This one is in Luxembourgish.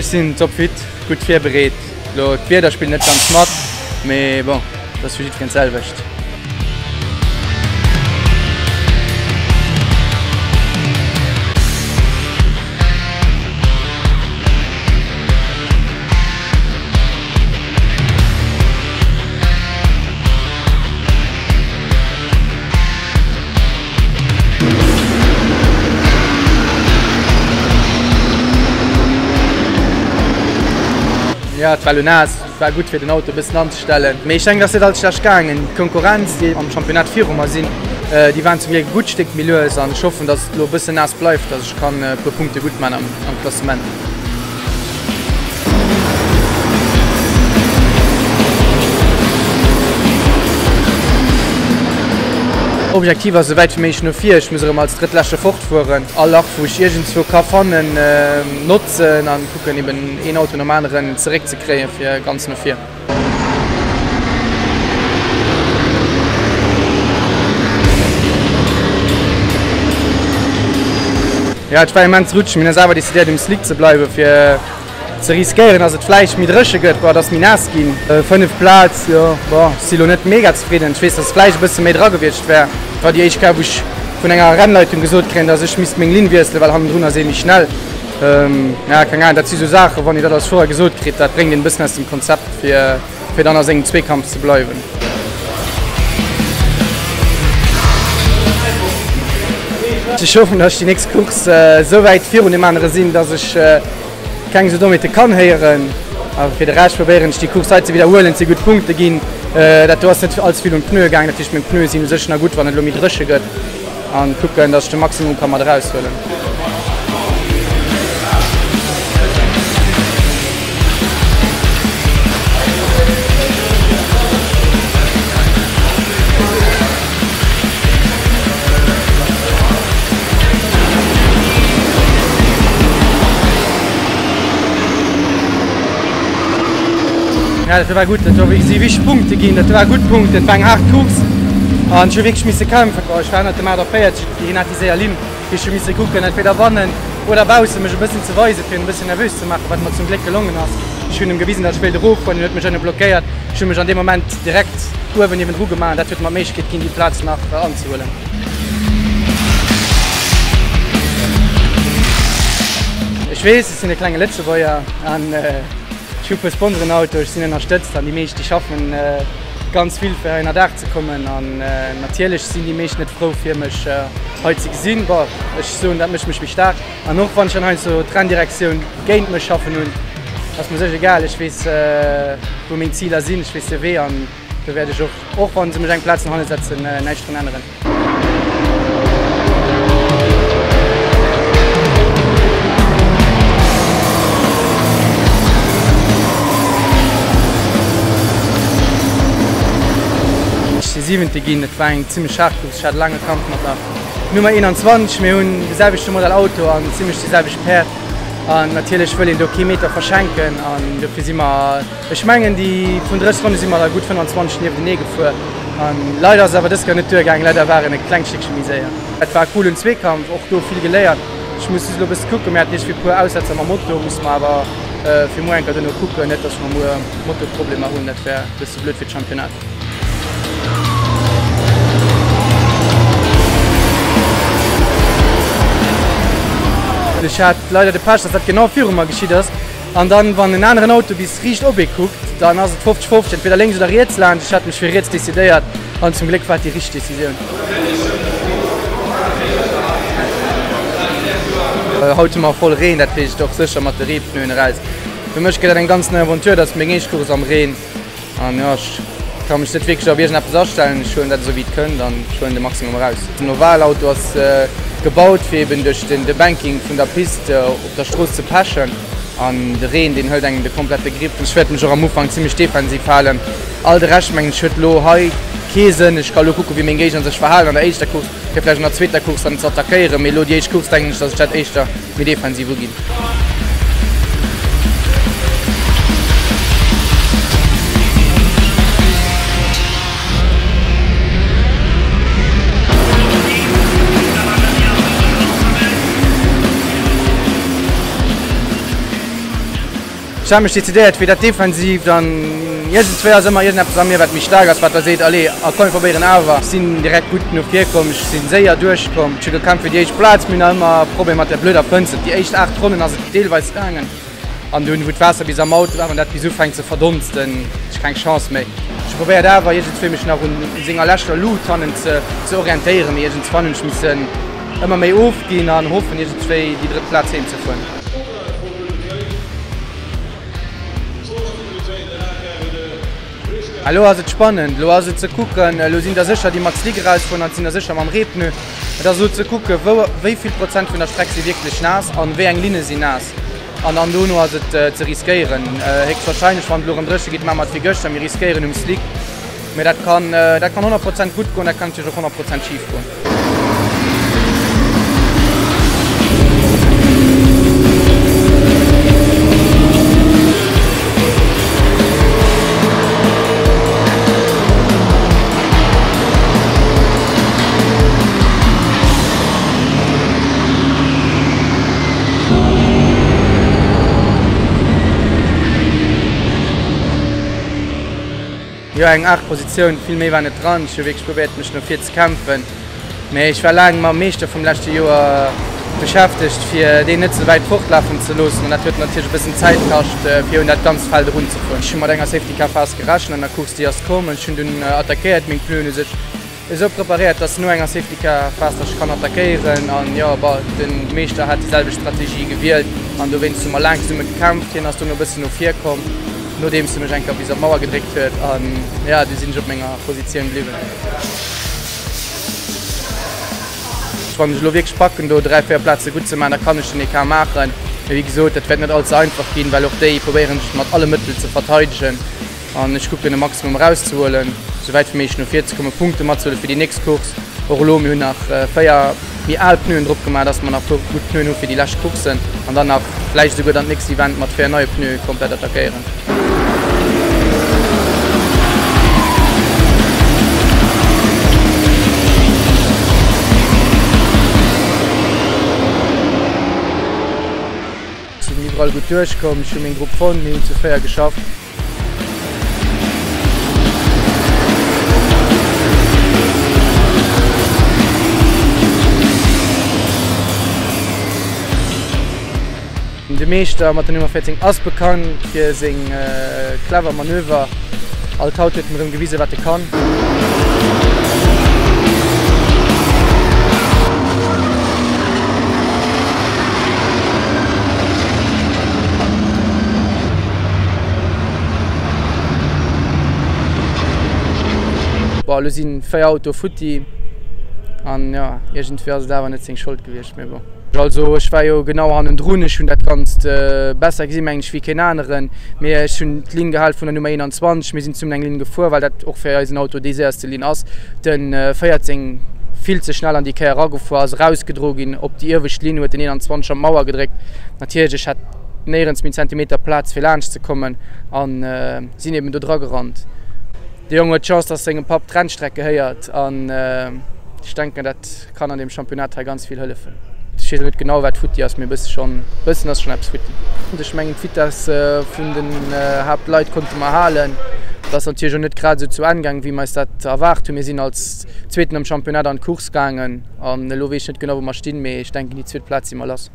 Ech sinn topfit, gutt virbereet. Lo d'Wieder spillt net ganz mat, mee bon, dat ass fir jiddwereen d'selwecht. Jo, et war elo naass, et war gutt fir den Auto e bëssen anzestellen. Mee ech denken, et ass net alles schlecht gaangen. D'Konkurrenz, déi am Championnat viru mer sinn, déi waren zum Gléck e gutt Stéck méi lues an ech hoffen, datt et elo e bëssen naass bleift, datt ech kann e puer Punkte gutt man am Klassement. Objektiv ass esou wäit wéi méiglech no vir. Ech muss erëm als Drëttleschte fortfueren. All Lach wou ech iergendzwou ka fannen notzen an kucken eben een Auto nom aneren zeréck ze kréien fir ganz no vir. Jo et war immens rutscheg, mir hunn eis awer decidéiert um Slick ze bleiwen fir ze riskéieren dass et vläicht méi dréche gëtt, bon et ass méi naass ginn. 5 Plaz, jo bon ech si lo net mega zefridden, ech weess dass vläicht e bësse méi dra gewiescht wär. War déi éischt Kéier wou ech vun enger Rennleitung gesot kréien dass ech misst meng Linn wiesselen well hannendrun ass ee méi schnell. Ja, keng Ahnung, dat si sou Saachen, wann een dat als Fuerer gesot kritt, dat bréngt een e bëssen aus dem Konzept, fir, fir dann a sengem Zweekampf ze bleiwen. Ech hoffen, datt ech déi nächst Course esou wäit virun deem anere sinn, datt ech keng esou Dommheete kann héieren. A fir de Rescht probéieren ech déi Course hei ze widderhuelen, et si gutt Punkte ginn. Dat do ass net allze vill un d'Pneue gaangen, dat heescht meng Pneue sinn u sech nach gutt, wann et elo méi dréche gëtt. An kucken dass ech de Maximum ka mat eraus huelen. Ja, dat war gutt, dat war si wichteg Punkte ginn, dat war gutt Punkten, dat war eng haart Course an ech hu wierklech misse kämpfen. Ech war ënnert dem 48, hien hat déi séier Linn, ech hu misse kucken, entweder bannen oder baussen mech e bëssen ze weisen, fir en e bëssen nervös ze maachen, wat mer zum Gléck gelongen ass. Ech hunn em gewisen, datt ech wéilt eroffueren, hien huet mech ënne blockéiert, ech hu mech an deem Moment direkt uewen niewendru gemaach an dat huet mer d'Méiglechkeet ginn, déi Plaz nach anzehuelen. Ech weess, ech sinn e klenge Lëtzebuerger an ech hu puer Sponsorenauto, ech sinn ënnerstëtzt an déi meescht, déi schaffen ganz vill fir hei ënnerdaach ze kommen an natierlech sinn déi meescht net frou fir mech hei ze gesinn. Bon, ech soen, dat mécht mech méi staark an och wann ech dann heiansdo d'Renndirektioun géint mech schaffen hunn, ass mer sech egal. Ech weess wou meng Ziler sinn, ech weess de Wee an do wäert ech och, och wann se mech eng Plaz no hanne setzen, näischt drun änneren. Ech si Siwente ginn, et war eng zimmlech haart Course, ech hat e laange Kampf mat der Nummer 21. Mir hunn de selwechte Modell Auto an zimmlech déi selwecht Päerd an natierlech wëll een do kee Meter verschenken an dofir si mer, ech mengen déi vun 30 Ronne si mer der gutt 25 nieftenee gefuer. An leider ass et awer dës Kéier net duer gaangen, leider war en e klengt Stéckche méi séier. Et war e coolen Zweekampf, och do vill geléiert. Ech muss just elo e bësse kucken, mir haten iergendwéi e puer Aussetzer mam Moto, musse mer awer fir muer eng Kéier duerno kucken, net dass mer muer Motoproblemer hunn, dat wär e bësse blöd fir d'Championnat. Ech hat leider de Pech, dass dat genau viru mer geschitt ass. An dann, wann en aneren Auto bis riicht op ee kuckt, dann ass et 50, 50, entweder lénks oder riets laanscht. Ech hat mech fir riets decidéiert an zum Gléck war et déi richteg Decisioun. Haut hu mer voll Reen, dat heescht och sécher mat de Reepneuen eraus. Fir mech gëtt dat eng ganz nei Aventure, dat ass meng éischt Course am Reen. An jo, ech ka mech net wierklech op iergendeppes astellen. Ech huelen dat esou wéi et kënnt an ech huelen de Maximum eraus. Den Ovalauto ass gebaut fir eben duerch de Banking vun der Pist op der Strooss ze pechen an de Reen deen hëlt engem de komplette Grip. Ech wäert mech och am Ufank zimmlech defensiv halen. All de Rescht mengen ech huet elo hei kee Sënn. Ech ka elo kucken wéi meng Géigner sech verhalen an der éischter Course, fir vläicht an der zweeter Course dann ze attackéieren. Mee elo déi éischt Course denken ech, datt ech dat éischter méi defensiv uginn. Ech hat mech decidéiert fir dat Defensiivt an iergendswéi ass ëmmer iergendeppes a mir wat méi staark ass, wat da seet, allez a komm mir probéieren awer. Ech sinn direkt gutt no vir komm, ech sinn séier duerchkomm, ech hu gekämpft fir déi éischt Plaz, mir hunn nach ëmmer Problem mat där blöder Fënster. Déi éischt 8 Ronnen ass et deelweis gaangen an dunn wou d'Waasser bis am Auto war, wann dat bis ufänkt ze verdonsten, hat ech keng Chance méi. Ech hu probéiert awer iergendswéi mech nach un senger leschter Luut hannen ze orientéieren, mee iergendswann hunn ech missen ëmmer méi ofginn an hoffen iergendswéi déi drëtt Plaz heem ze fueren. Elo ass et spannend, elo ass et ze kucken, elo sinn der sécher déi mat Slick erausfueren an et sinn der sécher mam Reepneu. Et ass elo ze kucken, wou, wéi vill Prozent vun der Streck si wierklech naass an wéi eng Linne sinn naass. An dann dono ass et ze riskéieren. Héchstwahrscheinlech, wann et elo erëm dréche geet, maache mer et wéi gëschter, mir riskéieren um Slick. Mee dat kann, dat kann 100 Prozent gutt goen, dat kann natierlech och 100 Prozent schif goen. Jo, eng 8 Positioun, vill méi war net dran. Ech hu wierklech probéiert mech no vir ze kämpfen, mee ech war laang mam Meeschter vum leschte Joer beschäftegt fir deen net ze wäit fortlafen ze loossen an dat huet natierlech e bëssen Zäit kascht fir un dat ganzt Feld erun ze fueren. Ech hu mat enger Safety Car Phase gerechent an der Course, déi ass komm. Ech hunn dunn attackéiert, meng Pneuen hu sech esou preparéiert, dass no enger Safety Car Phas dass ech kann attackéieren an jo bon, den Meeschter hat déi selwecht Strategie gewielt an dowéinst hu mer laang zesumme gekämpft. Hien ass dono e bëssen no vir komm, nodeems e mech eng Kéier bis op d'Mauer gedréckt huet an jo, du sinn ech op menger Positioun bliwwen. Wann ech elo wierklech packen do 3, 4 Plaze gutt ze maachen, da kann ech den Ecart maachen, mee wéi gesot, dat wäert net all ze einfach ginn, well och déi probéieren sech mat alle Mëttel ze verteidegen. An ech kucken e Maximum erauszehuelen, esou wäit wéi méiglech no vir ze kommen, Punkte matzehuelen fir déi nächst Course. Och elo, mir hunn nach 4 méi al Pneuen drop gemaach, dass mer nach e puer gutt Pneuen hu fir déi lescht Courssen an dann nach vläicht esouguer dann d'nächst Event mat 4 neie Pneue komplett attackéieren. Ech sinn iwwerall gutt duerchkomm, ech hu meng Grupp fonnt, mir hunn zu 4 geschafft. De Meeschter mat der Nummer 14 ass bekannt fir seng clever Manöver. Alt haut huet en erëm gewisen, wat e kann. Bon, elo sinn 4 Autoe futti an jo, iergendwéi ass et awer net seng Schold gewiescht, mee bon. Also ech war jo genau hannendrun, ech hunn dat Ganzt besser gesinn, mengen ech, wéi keen aneren. Mee ech hunn d'Linn gehal vun der Nummer 21, mir sinn zesummen eng Linn gefuer, well dat och fir eisen Auto déi séierste Linn ass. Den 14 vill ze schnell an déi Kéier eragefuer, ass erausgedro ginn op déi iewescht Linn, huet den 21 an d'Mauer gedréckt. Natierlech, ech hat néierens méi en Zentimeter Plaz fir laanscht ze kommen an sinn eben do dra gerannt. De Jong huet d'Chance, dass sengem Papp d'Rennstreck gehéiert an ech denken, dat kann an deem Championnat hei ganz vill hëllefen. Ech weess net genau wat futti ass, mee e bësse schonn, bëssen ass schonn eppes futti. Ech mengen d'Vitesse vun den Haaptleit konnte mer halen. Et ass natierlech och net grad esou zu Enn gaangen, wéi mer eis dat erwaart hunn. Mir sinn als Zweeten am Championnat an d'Course gaangen an elo weess ech net genau wou mer stinn, mee ech denken déi zweet Plaz si mer lass.